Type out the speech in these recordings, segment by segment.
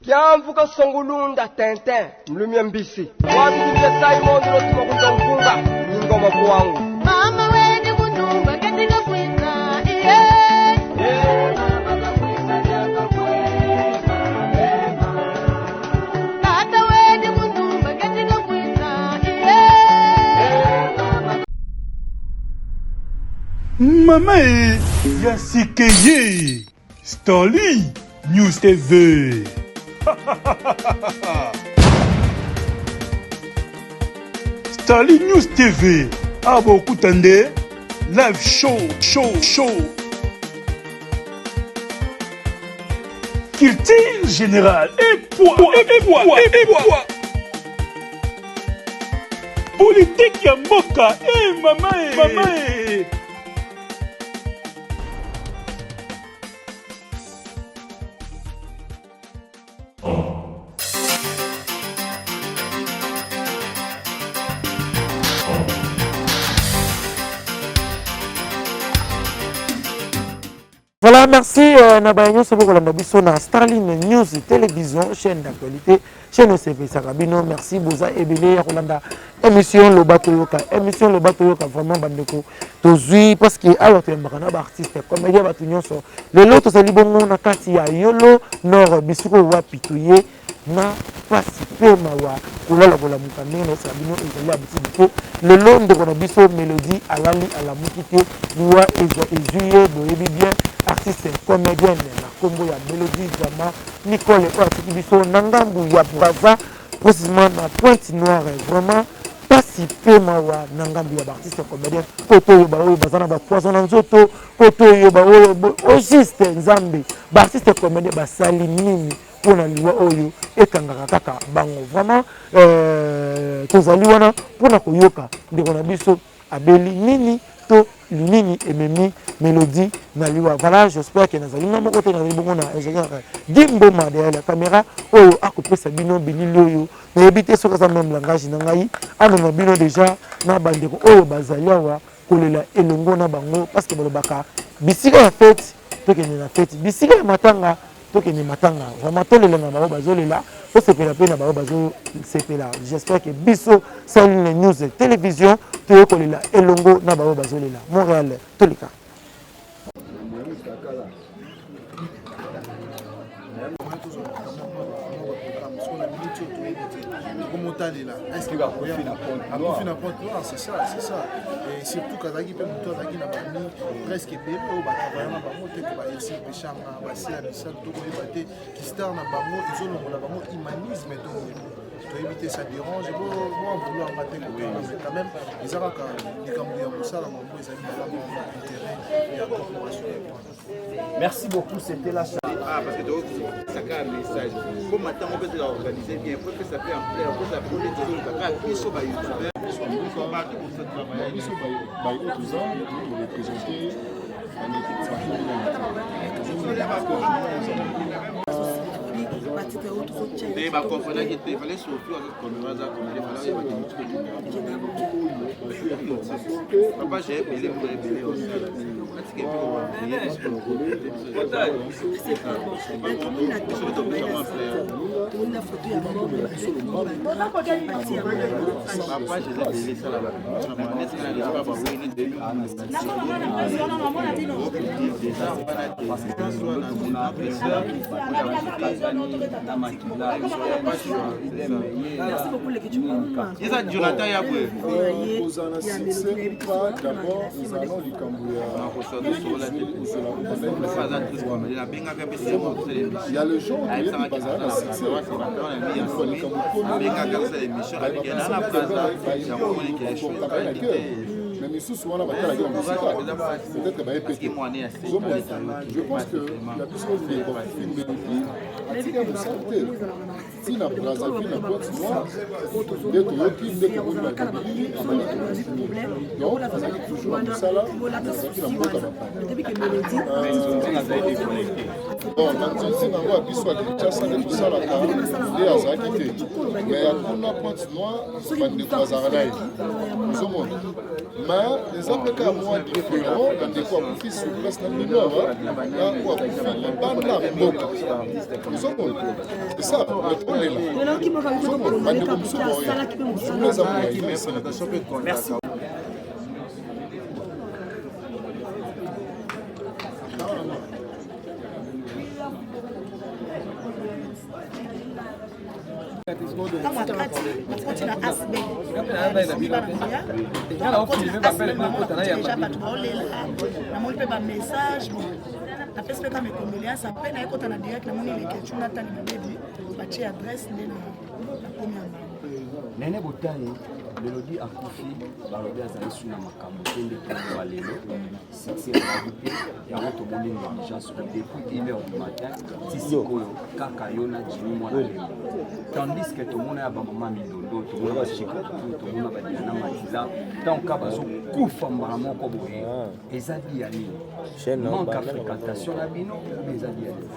Kiamvuka songulunda Tintin mlumia mbisi wabidibia Simon lotuma kunza mkunga ingoma kwangu Mama weni kunumba katika kwita iye Tata weni kunumba katika kwita iye Mama e ya sikeye Stanley News TV. Stanley News TV awa bokuta nde live show show show culture générale epwa epwa epwa politike ya mboka e mama e mama e Voilà, merci euh, na baye nyonso bokolanda biso na Starline News Télévision, chaîne d'actualité, chaîne esepesaka bino. Merci boza ebele ya kolanda émission Loba Toyoka. Émission Loba Toyoka vraiment bandeko tozui parce que awa toyambaka na ba artiste comédien bato nyonso. Lelo tozali bongo na kati ya Yolo Nord bisiko wapi toye na pasi mpe mawa kolala kolamuka ndenge nayebisaka bino ezali habitude te lelo ndeko na biso melodie alali alamuki te liwa ezwa ezwi ye boyebi bien artiste comedienne na nkombo ya melodie jama nicole oyo atiki biso na ngambu ya braza précisément na pointe noire vraiment pasi mpe mawa na ngambu ya baartiste comédien koto oyo baoyo baza na bapoison na nzoto koto oyo baoyo au juste nzambe baartiste comédien basali nini mpo na liwa oyo ekangaka kaka bango vraiment euh, tozali wana mpo na koyoka ndeko na biso abeli nini to nini ememi melodie na liwa voilà j'espère que nazali nga moko te nazali bongo na ingénieur Guy Mboma derrière la caméra oyo akopesa bino bilili oyo nayebi te soki aza même langage na ngai amema bino déjà na bandeko oyo bazali awa kolela elongo na bango parce que balobaka bisika ya fete tokende na fete bisika ya matanga tokende matanga vraiment tolela na bango bazolela tosepela mpe na bango bazosepela j'espère que biso saline news télévision toye kolela elongo na bango bazolela montréal toleka tokomotalela akufi na pointe noire c'est ça c'est ça et surtout kazalaki mpe moto azalaki na bami presque ebele oyo batravailla na bango te ke ba Ursule Peshanga Basila Misalu tokoyeba te kistar na bango ezolongola bango humanisme to toyebi te ça dérange boa vouloir nga te kotanga mais quand même eza kaka likambo ya kosala mambo ezali malamu na intérêt ya corporation ya Merci beaucoup, c'était la Ah, parce que ça un message. Comme maintenant, on peut organiser bien, faut que ça fait ampleur, faut que ça fait des choses, biso ba youtubeur, biso baye toza torepresente te bacomprenaki te fallait sofi aza comédien fallait papa j'ai ebele mpo ebele Eza Jonathan Yabwe. Kozala na succès ou pas, d'abord ezala nao likambo ya ya le genre toyebi bazala na succès likambo komibaportaka na cœur mais misusu wana batalaki na mosika peut-être baye pete ozomona je pense que ya biso ndeko akufi melodie atika mosala te ti na Brazzaville na Pointe Noire nde toyoki nde tomoni babilili abandaki kocontinue donc azalaki toujours na mosala azalaki na mboka bapaya. Bon, na nzonzi nango ya biso ya Kinshasa nde tosalaka nde azalaki te, mais ya kuna Pointe Noire bandeko bazalaka na ye, ozomona. Mais eza mpe kaka mwa différent na ndeko akufi sur place na bino awa na oyo akufi libanda mboka, ozomona. C'est ça, mais tolela, ozomona bandeko mosusu baoya journée eza molai na esili. Merci. Ntango akati bakoti na asb bakoti na asb deja bato baolela, namoni mpe bamessage. Bon, napesi mpe kama condoléance. Apres nayekota na direct, namoni lekecu natali mabedi batie adresse nde nakomi yango. Nene Botani, Melodie akufi, balobi azali su na makambo te nde toloba lelo succès ezalaki te, yango tomoni négligence oyo depuis 1 heure du matin ti sikoyo kaka yo na Jimmy mwana lemba, tandis que tomona ya bamama Mindondo, tomona bashikatu, tomona badiana Makila, ntango ka bazokufa mbala moko boye, eza di ya nini? Manque ya fréquentation na bino obe eza di ya nini?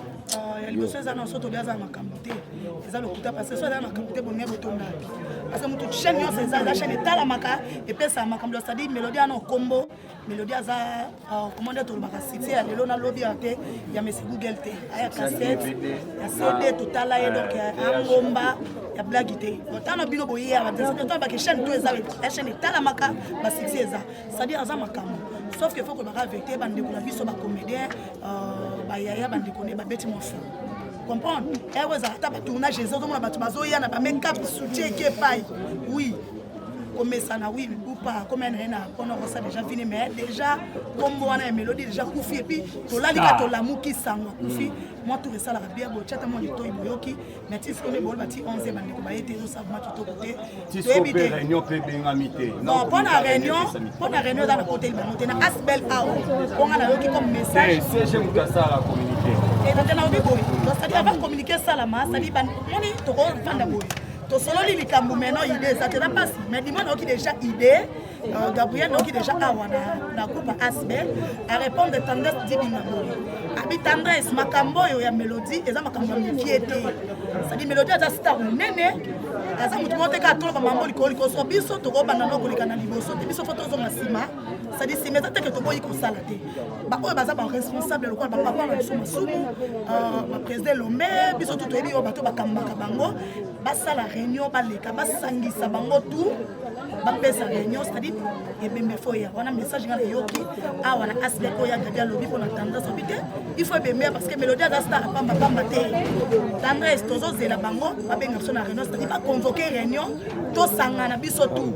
Ya liboso eza na so tobi aza na makambo te, eza lokuta, parce que so aza na makambo te, boninga botonda api, parce que motu chaîne nyonso eza chaîne etalamaka, epesaka makambo. C'est-à-dire Mélodie ana okombo, Mélodie aza comment nde tolobaka, succès ya lelo nalobi ya te ya mesi Google te, aya cassette ya CD totala ye, donc angomba ya blague te. Otala bino boyeya bake chaîne to eza chaîne etalamaka, basuccès eza, c'est-à-dire aza makambo, sauf que faut kolobaka vérité. Bandeko na biso bacomédien, bayaya, bandeko ne babeti mwa fou comprendre ero ezala ata batournage eza, ozomona bato bazoya na bamakeup, soutien eke epai, oui, komesana, oui ou pas, komena na ye na mpona kosa déjà fini, mais déjà kombo wana ya Mélodie déjà kufi, et puis tolali ka tolamuki sango akufi. Mwa tour esalaka bien, botia ata mwa litoi boyoki, mais ti sikoyo nde boloba ti 11, bandeko baye te, ezosala vraimen kitoko te. Toyebi te réunion mpe ebengami te. Non, mpona réunion, mpona réunion eza na koteli bango te na asbel awa, mponga nayoki comme message. CG moto asalaka communiqué. Te, nayobi boye, c'est-à-dire avant communiqué esalama, c'est-à-dire moni tokovanda boye, tosololi likambo maintenant, idée eza te na mpasi, mais dima nayoki déjà idée. Gabriel nayoki déjà awa na groupe asbel arépondre Tendresse Dibinga boye, abi Tendresse, makambo oyo ya Mélodie eza makambo ya mokie te, c'est-à-dire Mélodie aza star monene, aza motu moko te kaka toloba mambo likolo likolo, so biso tokobanda no koleka na liboso te, biso faut tozonga nsima, c'est-à-dire nsima eza teke toboyi kosala te. Baoyo baza baresponsable lokola bapapa na biso Masumu, baprésident Lombe, biso tu toyebi oyo bato bakambaka bango, basala réunion, baleka, basangisa bango tout, bapesa réunion, c'est-à-dire ebembe faut ya wana. Message nga nayoki awa na asbek oyo ya Gabi alobi mpona Tendresse, obi te il faut ebembe ya, parce que Mélodie aza star pamba pamba te. Tendresse, tozozela bango babenga biso na réunion, c'est-à-dire baconvoke réunion, tosangana biso tout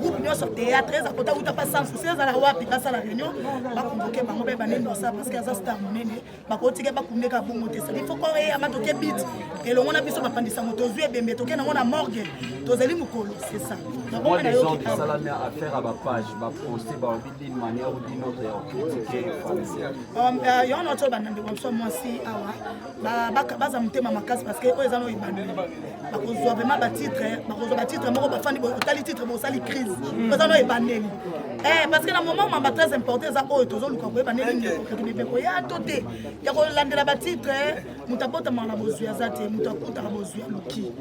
groupe nyonso théâtre, eza kota uta pa sans souci, ezala wapi, basala réunion, baconvoke bango mpe banini osala, parce que aza star monene, bakotika bakundeka bongo te, c'est-à-dire faut koyeyama toke bit elongo na biso bapandisango, tozwi ebembe, toke nango na morgue, tozali mokolo, c'est ça. Moi, désordre esalami affaire ya bapage, baprocès balobi d'une manière ou d'une autre ya kocritiquer. Yango na otio bandandeko biso mwasi awa baza motema makasi, parce que oyo eza no ebandeli, bakozwa vraiment batitre, bakozwa batitre moko, bafandi otali titre, bosali crise, oyo eza no ebandeli, parce que na moment mamba très important eza oyo tozoluka koyeba ndenge nini ekokende mpe koya to te ya kolandela batitre. Moto abotamaka na bozwi aza te, moto akutaka bozwi, aluki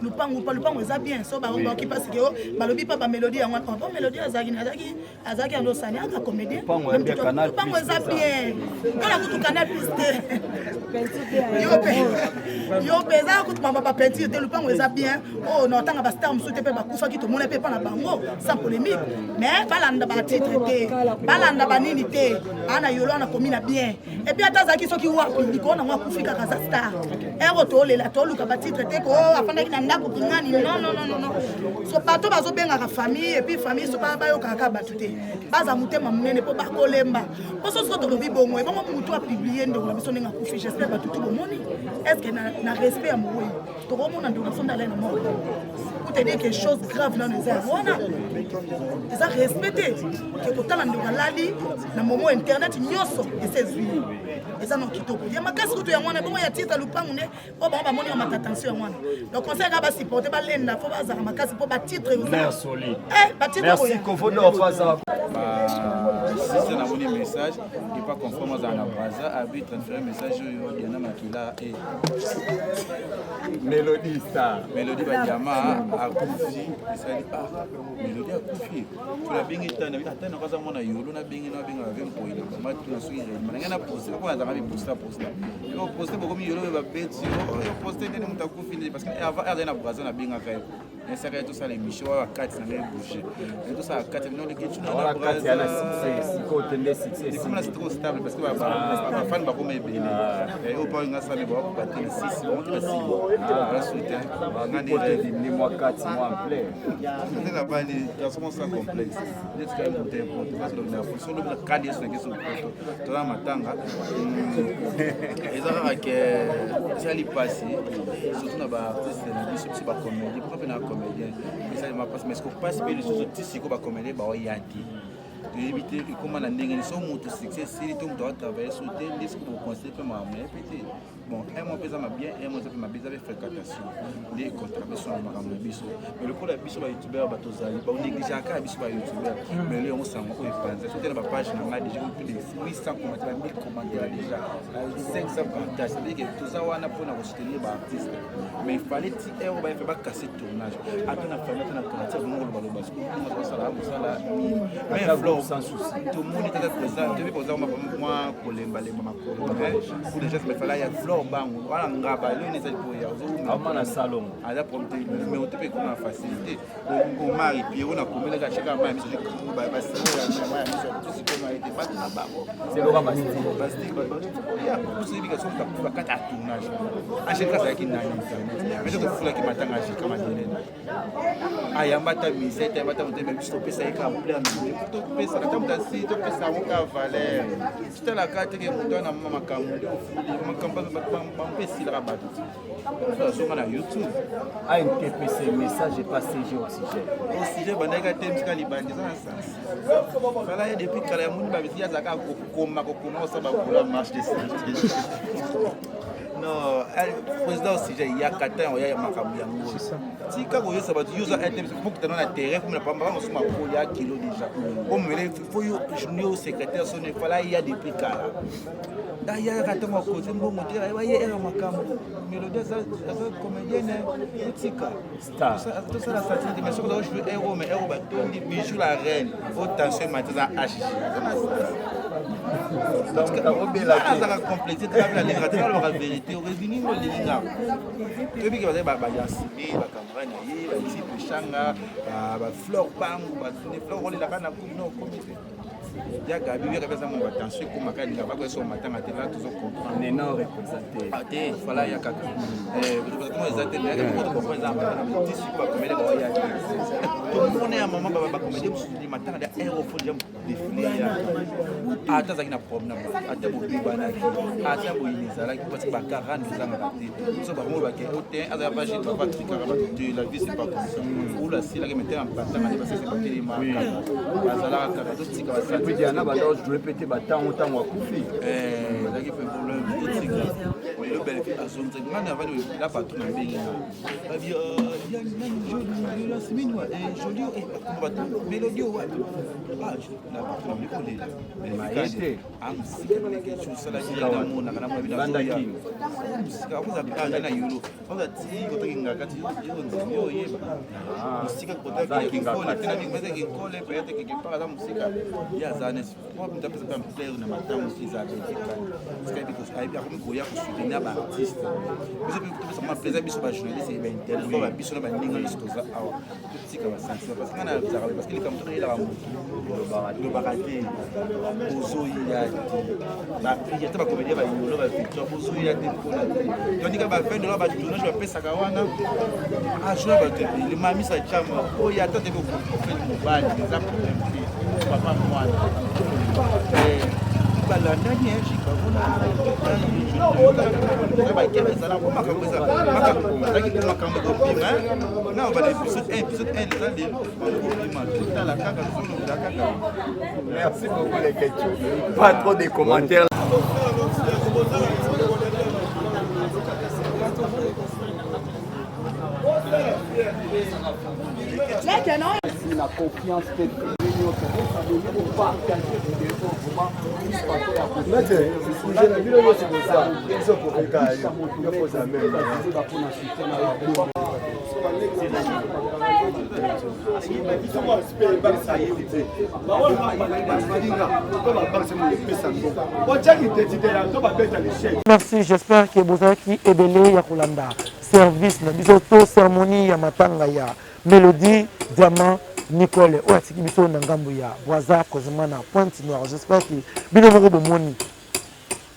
lupangu pa lupangu eza bien, so baoki mpasi ke balobi mpa bamélodie yango wana po Mélodie azalaki azalaki azalaki yango osani aka comédien, lupango eza bien mpona kutu Canal Plus te, yo mpe eza kutu mama bapeinture te, lupango eza bien. Oyo na otanga bastar mosusu te mpe bakufaki, tomona mpe mpa na bango sans polémique, mais balanda batitre te, balanda banini te, ana yolo wana komi na bien, et puis ata azalaki soki wapi likolo nango, akufi kaka, aza star ero, tolela toluka batitre te ko afandaki na ndako kingani, non non non non. So bato bazobengaka famille, et puis famille so bayokaka kaka bato te, baza motema monene mpo bakolemba, mpo so soko tolobi bongo ebongo motu apublie ndeko na biso ndenge akufi, j'espère bato tu bomoni, est ce que na respect ya mowei tokomona ndeko na biso nde alai na mort? Pour te dire que chose grave nano eza yango wana, eza respect te ke kotala ndeko alali na momo, internet nyonso ese ezwi, eza na kitoko ya makasi kutu yango wana bongo ya titre lupangu nde oyo bango bamoni ya mata tension yango wana. Donc conseil kaka basupporte, balenda, fo bazala makasi mpo batitre. Merci. Kovodo. 6 namoni message epa conforme azala na braza abi transfere message oyo Diana Makila e Melodie star Melodie badiama akufi esali ah Melodie akufi so nabengi tani ata nako aza mwana yolo nabengi na abengaka ve mpoi na mama tuna soki réellement nangai na poste mpo nazalaka miposta posta yo poste bokomi yolo oyo babeti yo poste ndeni moto akufi nde parce que avant azali na braza nabengaka ye Nesaka ye tosala émission oyo kati na ngai bouger. Ye tosala kati na ngai tuna na kati ya na succès sikoyo te nde succès. Ekoma na trop stable parce que ba ba fan ba koma ebele. Eh oyo pa nga sala ba ko te sisi ba ko sisi. Ba soutien. Ba nga nde ni mwa kati mwa ampleur. Nde na bani garçon sans complexe. Nde tika moto importe parce que na fonction lobi na kadi yesu na keso poto. Toza matanga. Eza kaka ke ezali pasi surtout na ba artiste na biso biso ba comédien pourquoi mpe na comédien esalema mpasi mais siko mpasi mpe lisusu ti siko ba comédien baoya te toyebi te ekóma na ndenge nini so moto succès esili to moto atravaille so te nde siko boconseille mpe makambo na ye mpe te bon un mois mpe eza mabien un mois eza mpe mabe eza mpe fréquentation nde ekontraka biso na makambo na biso mais lokola biso bayoutubeur bato ozali baonegligeaka kaka biso bayoutubeur mais lelo yango sango oyo epanza soki na bapage na ngai déjà plus de 800 commentaire ba 1000 commentaire déjà 500 partage ça veut dire que toza wana mpona kosoutenir baartiste mais il fallait ti heure oyo bayefe bakase tournage ata na famille ata na quartier vraiment kolobaloba sikoyo mosala nini mais flore sans souci tomoni tata président toyebi koza mwa kolembalemba makolo pour déjà mais fallait ya flore bango wana ngaba lelo ezali koya ozoma na salongo aza problème te numéro te mpe ekoma na facilité omari piero nakomelaka chaka mai ya miso basima ya miso tusikoma ete bato na bango bastibastibaoyebika soki moto bakata ya tournage angélika azalaki nani internet mais tofulaki matanga angélika madelene ayamba ata mise te ayamba ata moto mais biso topesa ye kaka plein na topesa ata moto asili topesa yango kaka valeur totalaka teke moto wana makambo nde ofuli makambo bampe esilaka bato te azonga na youtube antpc message epa cg oxygène oxygène bandaki atemsika libandi eza na sens fala ye depuis kala ya moni babisi azalaka kokoma kokoma osala bakula marche de santé non président oxygène yaka ta oya ya makambo yango tika koyosa bato yo oza intmc fokutana na terrain fomela pamba mosusu makolo ya kilo déjà omele fo yo yo secrétaire soni fala ya depuis kala ayaka ntango akoze mbongo te aye ere makambo melodie aza comédienne otika tosala satire te mais soki oza joue ero mais ero batondi bijou la reine o tension emati aza hg azaka complexe te kabila alingaka te alobaka vérité olingi ngo olingi nga toyebi ke bazali bayansime bacamarade na ye batype shanga bafleur bangu batuni fleur olelaka na kubi na okomi te ya gabi ya gabi aza mwa batension ekomaka alinga bakoya matanga te la tozo comprendre nena représente ah te fala ya kaka représentement eza te mais moko tocomprendre eza matanga ti siko bakomele baoya te tomona ya mama bakomede mosusu matanga ya aérofo deja defile ya ata azalaki na problème ata bobebanaki ata boyini ezalaki parce que bakarane ezangaka te so bango bake o te azala pas chez papa trikaka bato te la vie c'est pas comme ça oyo asilaki mais te na batanga nde basese batelema kaka bazalaka kaka totika basadiana banda ojoue mpe te batango ntango akufi ezalaki mpe problème totika lelo bellevie azongisaki ngai navandi la bato na ndenge nga babi joliasimini joli bato melodie wapi na bato na mikolela mayete amusika ndenge osalaki namonaka namonabinazoya musika akozala na yolo akoza ti kotaki ngaka ti yo nzambe yo oyeba musika kotaki kinkole te na kinkole peut-être quelque part aza musika ye aza nesi po moto apesa mpe ampleur na matango eza belgique ayebi akomi koya kosoutenir baartiste biso mpe topesa mwa plaisir biso bajournaliste bainternet ba biso na baninga nyonso toza awa tika ba sentiment parce que nga nazalaka parce que likambo to nayelaka motu lobaka te bozoya te baprière te bacomédien bayolo bavictoire bozoya te mpona te tandika ba 20 dollar batournage bapesaka wana ajour bato ebele mamisa chama oyo ata teke okofeli mobali eza problème te papa mwana balandani bakebe ezala po makambo ezalaki makambo ekobima na bana épisode 1 épisode 1 eza lelo ekobima totala kaka tozolobela kaka. Merci beaucoup les Ketchou. Pas trop de commentaires. Na confiance pe. nyonso bosabone bopartage video vraiment Merci, j'espère que bozalaki ebele ya kolanda service na biso to cérémonie ya matanga ya Mélodie Diamant Nicole oyo atiki biso na ngambo ya Brazza présentement na Pointe Noire. J'espère que bino moko bomoni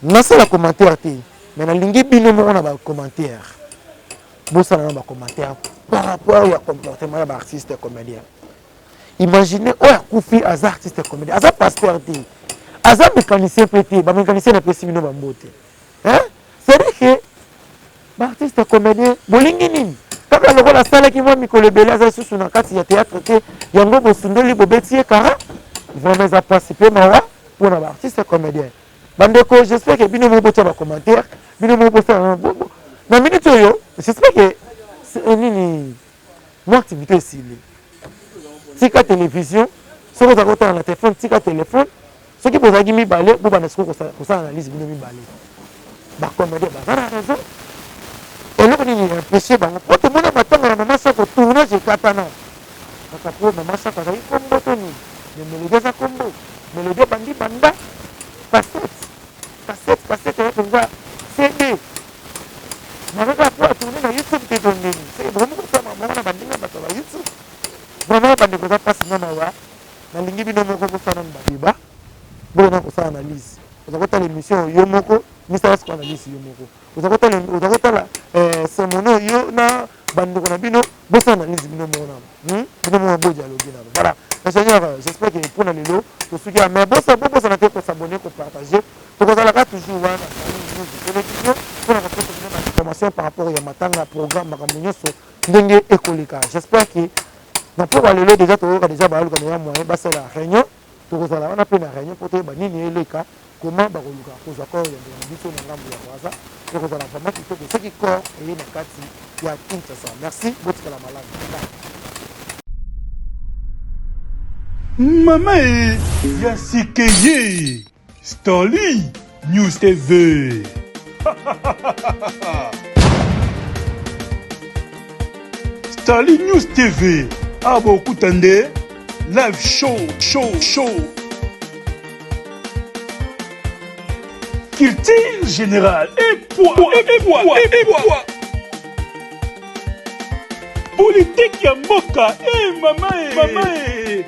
nasala commentaire te mais nalingi bino moko na ba commentaire bosala na ba commentaire par rapport ya comportement ya ba artiste comédien. Imaginez oyo akufi aza artiste comédien, aza pasteur te, aza mécanicien mpe te, ba mécanicien napesi bino bambote. Hein? C'est-à-dire que ba artiste comédien bolingi nini? Kaka lokola asalaki mwa mikolo ebele aza lisusu na kati ya théâtre te, yango bosundoli bobeti ye kara. Vraiment eza pasi mpe mawa mpona ba artiste comédien. Bandeko, j'espère que bino moko botia ba commentaire, bino moko bosala na minute oyo, j'espère que nini mwa activité esili. Tika télévision, soki ozalaki kotala na telefone, tika telefone. Soki bozalaki mibale, bobanda sikoyo kosala analyse bino mibale. Ba comédien baza na raison. Eloko nini empêche bango? Po tomona matanga ya mama Shako, tournage ekatana. Kaka po mama Shako azalaki kombo to nini? Mais Melodie aza kombo. Melodie ebandi banda cassette. Cassette, cassette eza penza CD. Mais kaka po a tourner na YouTube te to ndeni. Soki bokomi kosala makambo yango na bandenge ya bato ya ba YouTube. Vraiment bandeko eza pasi na mawa. Nalingi bino moko bosala nanu ba debat. Bokenda kosala analyse. Oza kotala émission yo moko, misala sikoyo analyse yo moko. Oza kotala oza kotala eh, sermon yo na bandeko na bino, bosala analyse bino moko nanu. Bino moko bo dialoguer nanu. Voilà. Ingénieur, j'espère que pour na lelo tosuki ya mais bosa bobosana te ko s'abonner, ko partager. Tokozalaka toujours wana na News Télévision mpona kopesa bino ba information par rapport ya matanga, programme, makambo nyonso ndenge ekoleka. J'espère que na pokwa lelo déjà tokoyoka déjà baluka na ya moyen basala réunion, tokozala wana mpe na réunion mpo toyeba nini eleka, comment bakoluka kozwa corps ya ndeko na biso na ngambo ya Brazza. Ekozala vraiment kitoko soki corps eye na kati ya Kinshasa. Merci, botikala malamu. Bye. Mama e ya sikeye Stanley News TV. Stanley News TV. Awa bokuta nde live show show show. Culture générale et poids et poids et poids. Politique ya mboka eh mama eh mama eh.